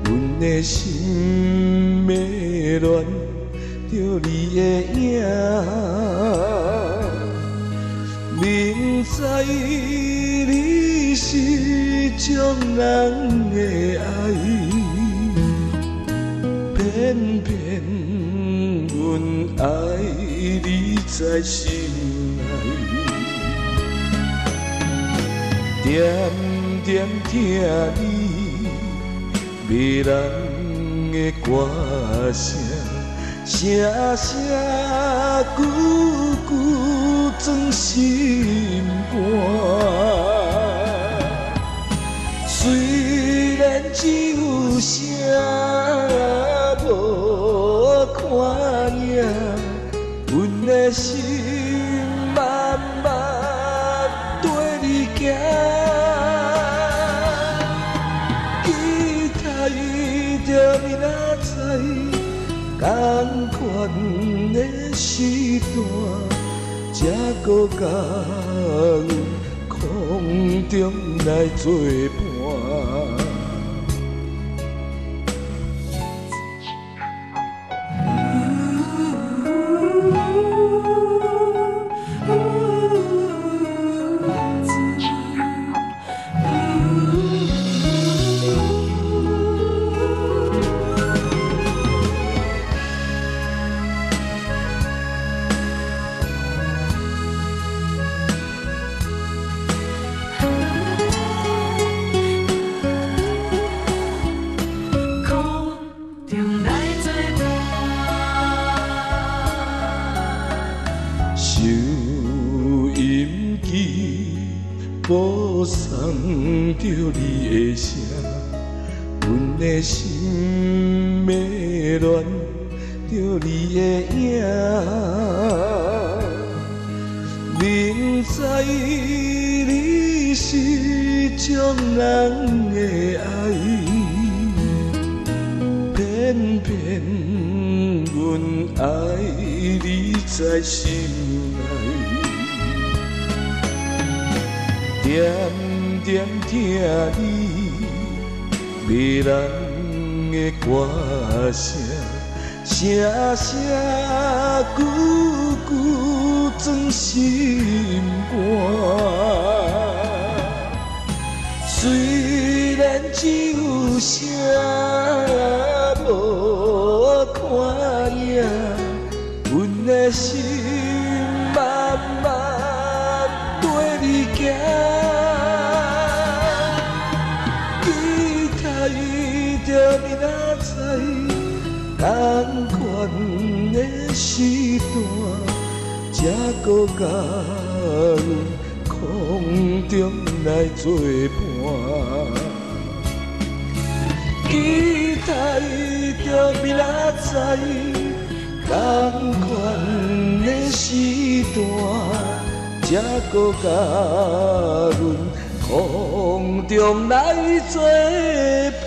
阮的心迷恋著你的影。明知你是眾人的愛，偏偏阮愛你在心內，點點聽你迷人的歌聲，聲聲句句鑽心肝。雖然只有聲無看影，阮的心慢慢綴你行。期待著明仔載，仝款的時段，才閣佮阮空中來做伴。空中來做伴。收音機播送著你的聲，阮的心迷戀著你的影。明知你是眾人的愛，偏偏阮愛你在心內，點點聽你迷人的歌聲，聲聲句句鑽心肝。雖然只有聲無看影，阮的心慢慢綴你行。期待著明仔載，仝款的時段，才閣佮阮空中來做伴。期待著明仔載，仝款的時段，才閣佮阮空中來做伴。